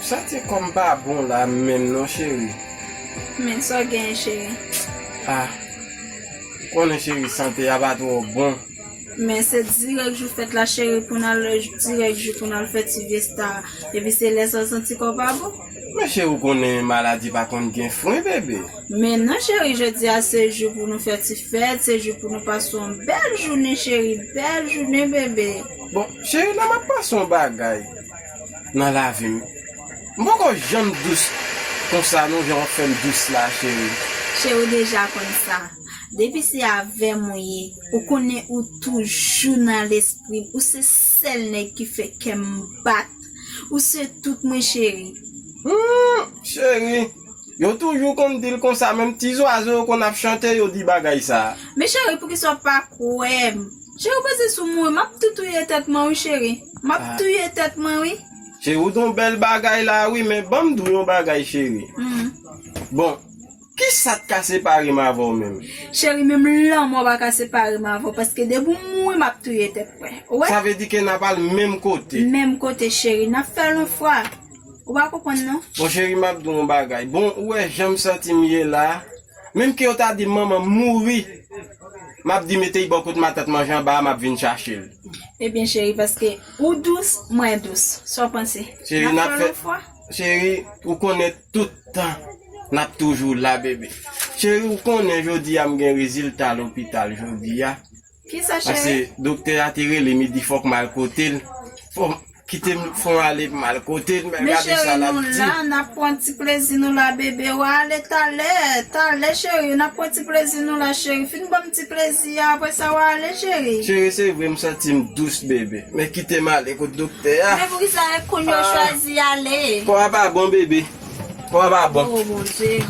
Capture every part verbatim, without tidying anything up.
Santi kò m pa bon la menm non, cheri. Men sa w genyen, cheri? Ah, konnen, cheri, sante a pa twò bon. Men se dirèk jou fèt la, cheri, pou n al, dirèk jou pou n al fè ti vyesta. Epi se lè sa w santi kò w pa bon? Men cheri, ou konnen maladi pa konn gen fren, bebe. Men non, cheri, jodi a se jou pou nou fè ti fèt, se jou pou nou pase yon bèl jounen, cheri, bèl jounen, bebe. Bon, cheri, la m ap pase yon bagay nan lavi m. M poko janm dous konsa non, jan w ap fè m dous la, cheri. Cheri, ou deja konn sa. Depi se avè m ou ye, ou konnen ou toujou nan lespri m. Ou se sèl nèg ki fè kè m bat. Ou se tout mwen, cheri. Hmm, cheri, yo toujou konn di l konsa, menm ti zwazo yo konn ap chante, yo di bagay sa. Men cheri, poukisa w pa kwè m? Cheri, ou panse si w mouri, m ap tou touye tèt mwen, wi, cheri. M ap touye tèt mwen, wi. Cheri, ou di yon bèl bagay la, wi, men ban m di w yon bagay, cheri. Hmm. Bon, kisa t ka separe m avè w menm? Cheri, menm lanmò pa ka separe m avè w, paske depi w mouri, m ap touye tèt mwen. Ou wè? Sa vle di ke n ap al menm kote. Menm kote, cheri, n ap fè l yon fwa. Ou pa konprann, non? Bon, cheri, m ap di w yon bagay. Bon, ou wè jan m santi m ye la, menm ke yo ta di manman m mouri, m ap di mete l bò kot matant manje anba a, m ap vin chache l. Ebyen, cheri, paske ou dous, mwen dous. Sa w panse? Cheri, n ap fè l yon fwa? Cheri, ou konnen tout tan, n ap toujou la, bebe. Cheri, ou konnen jodi a m gen rezilta lopital jodi a. Kisa, cheri? Paske doktè a te rele m, li di fòk m al kote l. Fò m kite m, fò m ale pou m al kote l, men gade sa l ap di. Men cheri, nou la, n ap pran ti plezi nou la, bebe. W a ale talè, talè, cheri, n ap pran ti plezi nou la, cheri. Fin ban m ti plezi a, apre sa, w a ale, cheri. Cheri, se vre, m santi m dous, bebe. Men kite m ale kot doktè a. Men poukisa e kounye a w chwazi ale? Kò a pa bon, bebe. Kò a pa bon. Oh, Bondye.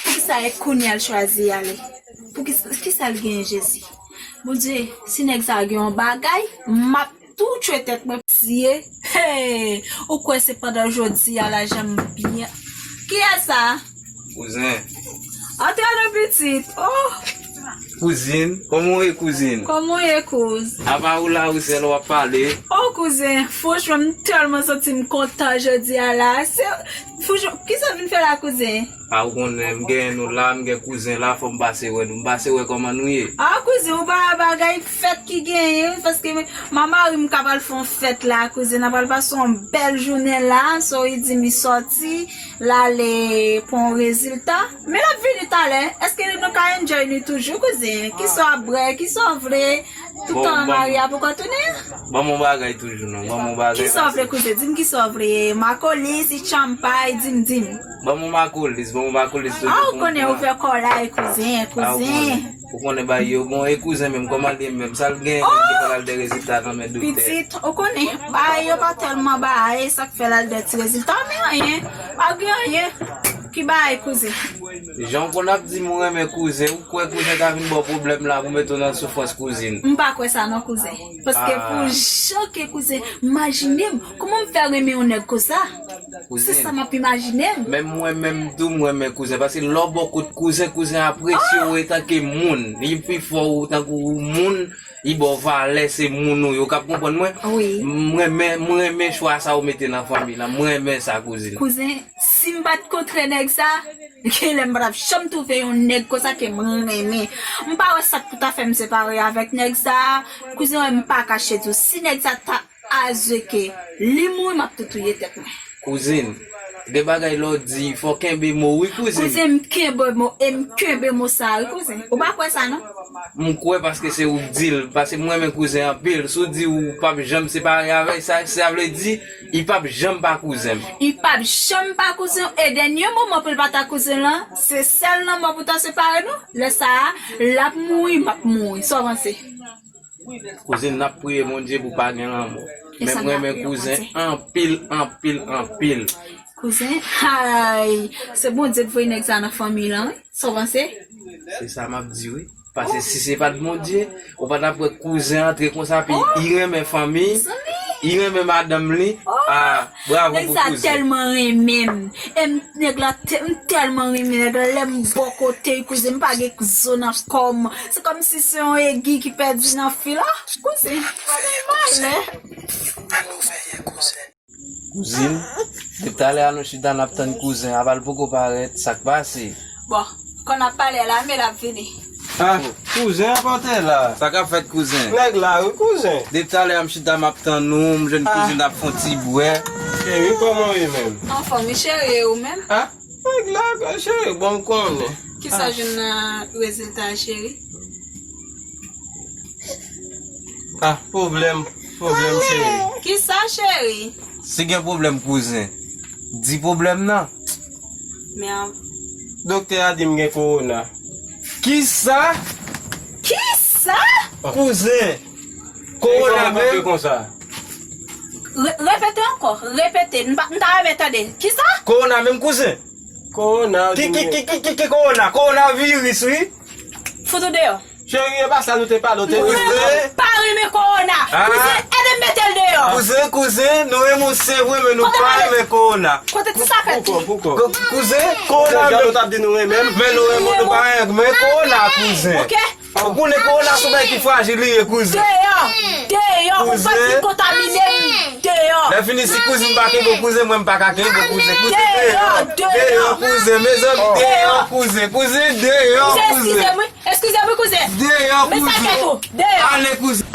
Poukisa e kounye a l chwazi ale? Pou ki, kisa l genyen, Jezi? Bondye, si nèg sa a gen yon bagay, m ap tou tchwe tèt mwen. Bondye, hey, ou kwè se pandan jodi a la jan m byen. Kiyès sa? Kouzen. Antre non, pitit. Oh! Kouzin, kòman w ye, kouzin? Kòman w ye, kouz? Apa ou la, ou sèl w ap pale? Oh, kouzen, franchman, m tèlman santi m kontan jodi a la. Se, franchman, kisa w vin fè la, kouzen? A, ou konnen, m genyen nou la, m gen kouzen la, fò m pase wè nou. M pase wè kòman nou ye. A, kouzen, ou pa wè bagay fèt ki genyen, wi, paske m, mari m ka pral fè yon fèt la, kouzen, n a pral pase yon bèl jounen la, so, li di m li sòti, l ale pran yon rezilta. Men l ap vini talè. Èske nou ka enjoy nou toujou, kouzen? Kisa w ap bwè, kisa w vle? Toutan mari a poko tounen? Ban m yon bagay toujou non, ban m yon bagay. Kisa w vle, kouzen? Di m kisa w vle. Makolis, chanpay, di m, di m. Ban m yon makolis, ban m yon makolis toujou. A, ou konnen ouvè kò la, e kouzen, kouzen. Ou konnen bagay yo bon, e kouzen menm, kòman l ye menm? Sa l genyen menm ki fè l al de rezilta nan men doktè? Pitit, ou konnen, bagay yo pa tèlman bagay, sa k fè l al de ti rezilta, men anyen, pa gen anyen. Ki bagay, kouzen? Jan w konn ap di m ou renmen kouzen, ou kwè kouzen ka vin ba w pwoblèm la pou mete w nan soufrans, kouzin? M pa kwè sa non, kouzen. Paske pou jan ke kouzen, imajine m, kòman m fè renmen yon nèg konsa? Se sa m ap imajine m. Menm mwen menm tou, m renmen kouzen. Paske lè w bò kot kouzen, kouzen apresye w etanke moun. Li pi fò w tankou moun, li ba w valè, se moun ou yo. W ap konprann mwen? Wi. M renmen, m renmen chwa sa ou mete nan fanmi lan. M renmen sa, kouzin. Kouzen, si m pa t kontre nèg sa, genlè m pa t ap janm twouve yon nèg konsa ke m renmen. M pa wè sa k pou ta fè m separe avèk nèg sa. Kouzen, m pa kache di w, si nèg sa ta aze ke li mouri, m ap tou touye tèt mwen. Kouzin, gen bagay lè w di, fò w kenbe mo, wi, kouzin. Kouzen, m kenbe mo, e m kenbe mo sa, wi, kouzen. Ou pa kwè sa, non? M kwè paske se ou k di l, paske m renmen kouzen anpil. Si w di ou p ap janm separe avè l, sa, sa vle di, li p ap janm pa kouzen m. Li p ap janm pa kouzen w, e dènye moman pou l pa ta kouzen w lan, se sèl lanmò pou ta separe nou. Lè sa a, l ap mouri, m ap mouri. Sa w panse? Kouzin, n ap priye Bondye pou pa gen lanmò. Men m renmen kouzen anpil, anpil, anpil. Kouzen, ay, se Bondye k voye nèg sa nan fanmi lan, wi. Sa w panse? Se sa m ap di, wi. Paske si se pa t Bondye, ou pa t ap wè kouzen antre konsa, pi li renmen fanmi, li renmen madanm li. Ah, bravo pou kouzen. Nèg sa tèlman renmen m. E m, nèg la, te- m tèlman renmen nèg la, lè m bò kote l, kouzen, m pa gen zo nan kò m. Se kòmsi se yon egi ki pèdi nan fil. Ah, kouzen, pa gen malè. Sa nou fè yè, kouzen? Kouzin, depi talè a nou chita n ap tann kouzen, apa l poko parèt, sa k pase? Bon, kòm n ap pale a la, men l ap vini. Ah, kouzen an kote la? Sa k ap fèt kouzen? Nèg la wi kouzen. Depi talè a m chita m ap tann ou, m jwenn kouzin ap fè yon ti bwè. Cheri, kòman w ye menm? Anfòm, wi cheri, ou menm? Ah, nèg la, cheri, bon m konnen. Kisa jwenn nan rezilta a, cheri? Ah, pwoblèm, pwoblèm cheri. Kisa, cheri? Si gen pwoblèm kouzen, di pwoblèm nan. Men, Doktè a di m gen kowona. Kisa? Kisa? Kouzen. Kowona Kòman menm? Konsa? Re- repete ankò, repete, m pa- m ta renmen tande. Kisa? Kowona menm kouzen? Kowona. Ki ki ki ki ki ki kowona? Kowona viris wi. Fout ou deyò. Cheri, e pa sa nou te pale, ou te di. Kouzen. Pa renmen kowona. Ah. Kouzen, ede m mete l deyò. Kouzen, kouzen, nou renmen w se vre, men nou pa renmen kowona. Kote ti sa fèt li? Poukò, poukò? Kou- Kouzen, kowona Jan nou menm. t ap di nou renmen m. Men nou renmen w, nou pa renmen kowona, kouzen. Ok? Ou konnen kowona se yon bagay ki frajil li ye, kouzen. Deyò. Deyò. Ou pa di kontamine m. Deyò. Lè fini si kouzin pa kenbe w kouzen, mwen m pa ka kenbe w kouzen. Kouzen Deyò, deyò. Deyò. Deyò kouzen, mezanmi, deyò kouzen. Kouzen deyò Kouzen, kouzen. eskize mwen. Eskize mwen, kouzen. Deyò Men sa kouzen. Fèt ou. Deyò. Ale kouzen.